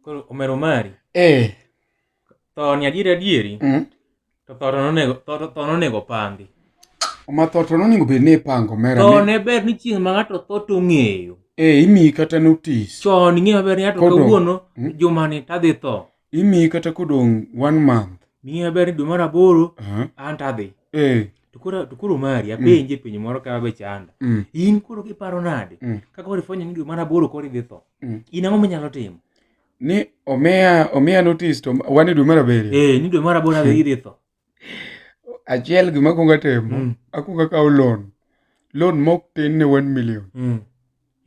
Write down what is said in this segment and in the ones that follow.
Koro omero mari. Eh. Tho ni adieri adieri. To tho to nonego tho nonego pangi. Ma tho to nonego bed ni ipango mera. Tho ne ber ni chieng' ma ng'ato tho to ong'eyo. Eh, imiyi kata notice. Chon ing'eyo maber ni ato kawuono mm. jumani tadhi tho. Imiyi kata kodong' one month. Ing'eyo maber ni dwe mar aboro uh -huh. an tadhi. Eh. To koro mari apenje mm. penjo moro ka be chanda. In koro iparo nade? Ka koro ifwenyo ni dwe mar aboro koro idhi tho. In ang'o minyalo timo? Ni omiya notice to wan e dwe mar abiriyo. Eh, ni dwe mar aboro adhi idhi tho. Achiel gima akwongo atimo, akwongo akawo loan. Loan mok tin ne 1 million.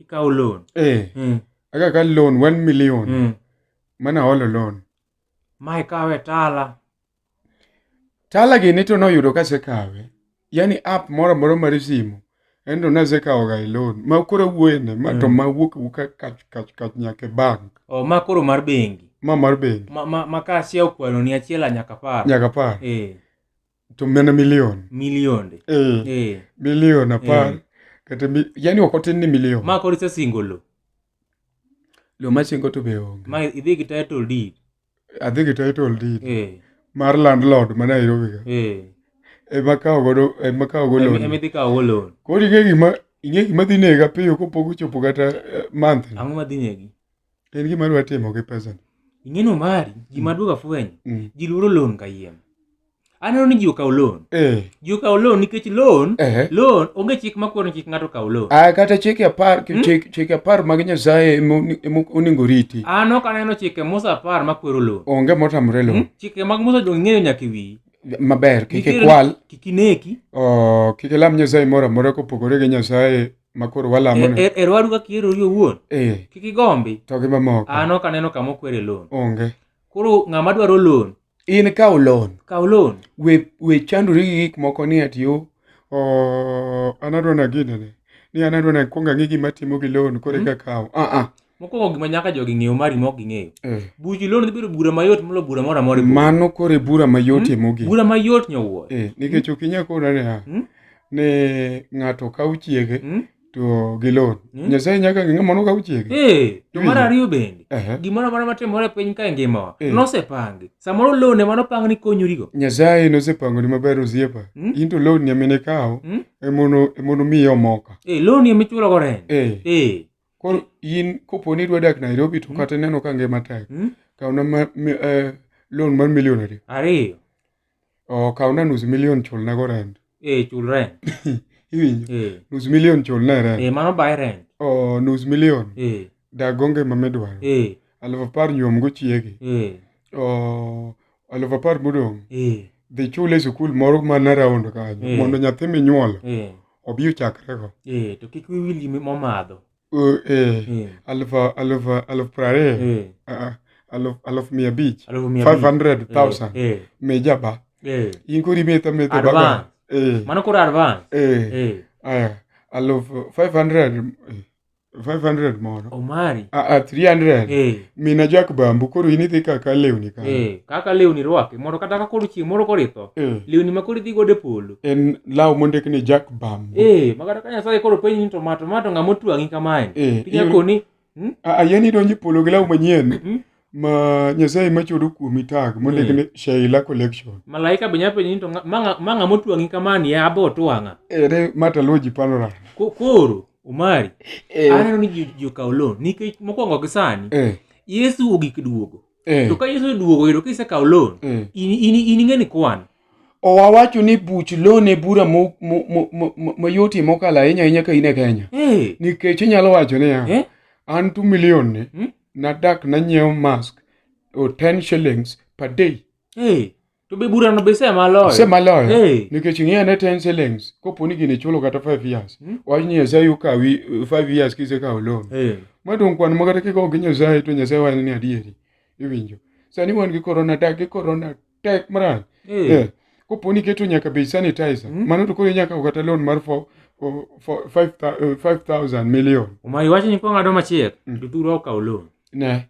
Ikawo loan. Eh. Aka loan 1 million. Mana holo loan. Ma ikawe tala. Tala gini to noyudo kasekawe. Yani app moro amora mar simu. En to nasekawo ga e loan. Ma koro awuoye ne, ma to ma wuok awuoka kach kach kach nyaka e bank. Oh, ma koro mar bengi. Ma mar bengi. Ma ka achiel okwaloni achiel nyaka apar. Nyaka apar. Eh. To mana milion. Milionde. Eh. Eh. Milion apar. Eh. Kata yani ok otin ni milion. Ma koro isesingo lo. Lo masingo to be onge. Ma idhi gi title deed. Adhi gi title deed. Eh. Mar landlord ma Nairobi ka. Eh. Ema kawo godo, ema kawo go loan. Ema idhi kawo go loan. Koro ing'e gima dhi nega piyo kopok ochopo kata month. Ang'o madhi negi? En gima adwa timo gi pesa ni. Ing'e no mari, gima duogo afwenyo. Ji luoro loan kayiem. Aneno ni ji okawo loan. Eh. Ji okawo loan nikech loan, eh. Loan onge chik makwero ni kik ng'ato kaw loan. Ah, kata chike apar, chike apar mag Nyasaye ema onego riti. An ok aneno chike Musa apar makwero loan. Onge motamore loan. Chike mag Musa dong ing'eyo nyaka e wiyi. Maber, kik ikwal. Kik ineki. Oh, kik ilam Nyasaye moro amora kopogore gi Nyasaye makoro walamo ne. Er wadu kaka iherori owuon. Eh. Kik igombi. To gi mamoko. An ok aneno kama okwere loan. Onge. Koro ng'ama dwaro loan. In kaw loan. Kaw loan. We chandori gi gik moko ni ati yo, oh, an adwa na ginene. Ni an adwa na kuong ang'e gima timo gi loan koro eka kaw. Ah ah. Mokwongo gima nyaka jogi ng'eyo mari mok ging'eyo. Eh. Buch loan dhi bedo bura mayot molo bura moro amora. Mano koro e bura mayotie mogik. Bura mayot nyowuoyo. Eh, nikech ok inyal kona niya, ni ng'ato kaw chiege to gi loan. Nyasaye nyaka ng'e ng'ama nokaw chiege. Eh, to mar ariyo bende, gimoro amora matimore e piny ka e ngimawa, nosepangi. Samoro loan ema nopang ni konyorigo. Nyasaye nosepangoni maber osiepa. In to loan ni ema ikawo, emono miyi omoka. Eh, loan ema ichulogo rent. Eh. Eh. Koro in kopo ni idwa dak Nairobi to kata ineno ka ngima tek, kawna loan mar milion adi? Ariyo. Oh, kawna nus milion chulna go rent. Eh, chul rent. Iwinjo? Eh. Nus milion chulna rent. Eh, mano buy rent. Oh, nus milion. Eh. Dag go ngima midwaro. Eh. 10,000 nyuom go chiegi. Eh. Oh, 10,000 modong'. Eh. Dhi chule e sikul moro man around kanyo Eh. mondo nyathi minyuolo Eh. obi ochakrego. Eh, to kik wiyi wil gi momadho. Eh, Eh. aluf 20. Eh. Ah, 500,000. 500,000. 500,000. Eh. Mi jaba. Eh. In koro imetho ametha Advance. baga. Eh. Mano koro advance. Eh. Eh. Aya, aluf 500, 500 moro. Omari. Ah, ah, 300. Eh. Mina Jack Bambu koro in idhi kaka lewni kanyo. Eh, kaka lewni rwaki mondo kata ka koro chieng' moro koro itho. Eh. Lewni ma koro idhi godo e polo. En law mondik ni Jack Bambu. Eh, ma kata ka Nyasaye koro penji ni to ma to ma to ng'ama otwang'i kamae. Eh, Tinya koni, Ah, ah, yani idonjo e polo gi law manyien ma Nyasaye machodo kuomi tag mondik ni Sheila Collection. Malaika be nyalo penji ni to ma ng'ama otwang'i kamani ya abe otwang'a. Ere Mataloji Panorama. Koro Omari, Eh. aneno ni ji okawo loan nikech mokwongo gi sani Eh. Yesu ogik duogo. Eh. To ka Yesu oduogo yudo kisekawo loan, Eh. in ing'e ni kwan. Owawacho ni buch loan e bura mayotie mokalo ahinya ahinya ka in e Kenya. Eh. Nikech inyalo wacho niya, Eh. an 2 million ni, nadak nanyiewo mask o 10 shillings per day. Eh. To be burano be isemaloyo. Isemaloyo. Eh. Nikech ing'eyo ane 10 shillings kopo ni gini chulo kata 5 years. Wach ni Nyasaye okawi 5 years kisekawo loan. Eh. Ma dong' kwan ma kata kigogo gi Nyasaye to Nyasaye wacho ni adieri. Iwinjo. Sani wan gi corona dak gi corona tek marach. Eh. Eh. Kopo ni iketo nyaka bei sanitizer, mano to koro inyaka kawo kata loan mar 5,000 million. Omari wacho ni kwang'ado machiek, jothurwa okawo loan. Ne.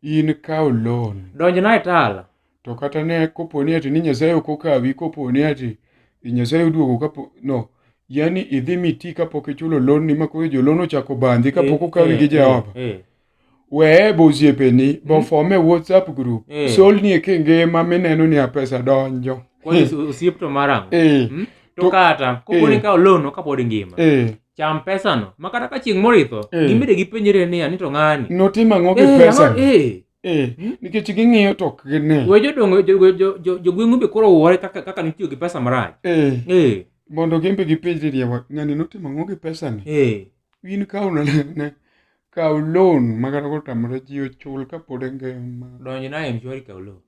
In kawo loan. Donjna e tala. To kata ne kopo ni ati ni Nyasaye ok okawi, kopo ni ati Nyasaye oduogo kapo no, yani idhi miti kapok ichulo loan ni ma koro jo loan ochako bandhi kapok okawi gi Jehova. Weye bo osiepeni bo form e WhatsApp group. Eh. Solnie kingima mineno ni a pesa donjo. Kwani osiep to mar ang'o? Eh. Hmm? To kata kopo ni Eh. kawo loan no kapod ingima. Eh. Cham pesano ma kata ka chieng' moro itho, Eh. gibende gipenjre niya ni to ng'ani. Notimo ang'o gi Eh, pesa? ang'o- eh. Eh. Hmm? Nikech ging'iyo to ok gine. We jodongo jogweng'u be koro wuore kaka nitiyo gi pesa marach. Eh. Eh. Mondo gin be gipenjre ni ng'ani notimo ang'o gi pesa ni? Eh. In kaw ne kaw loan ma kata kotamore ji ochul kapod engima. Donj na M-Shwari kaw loan.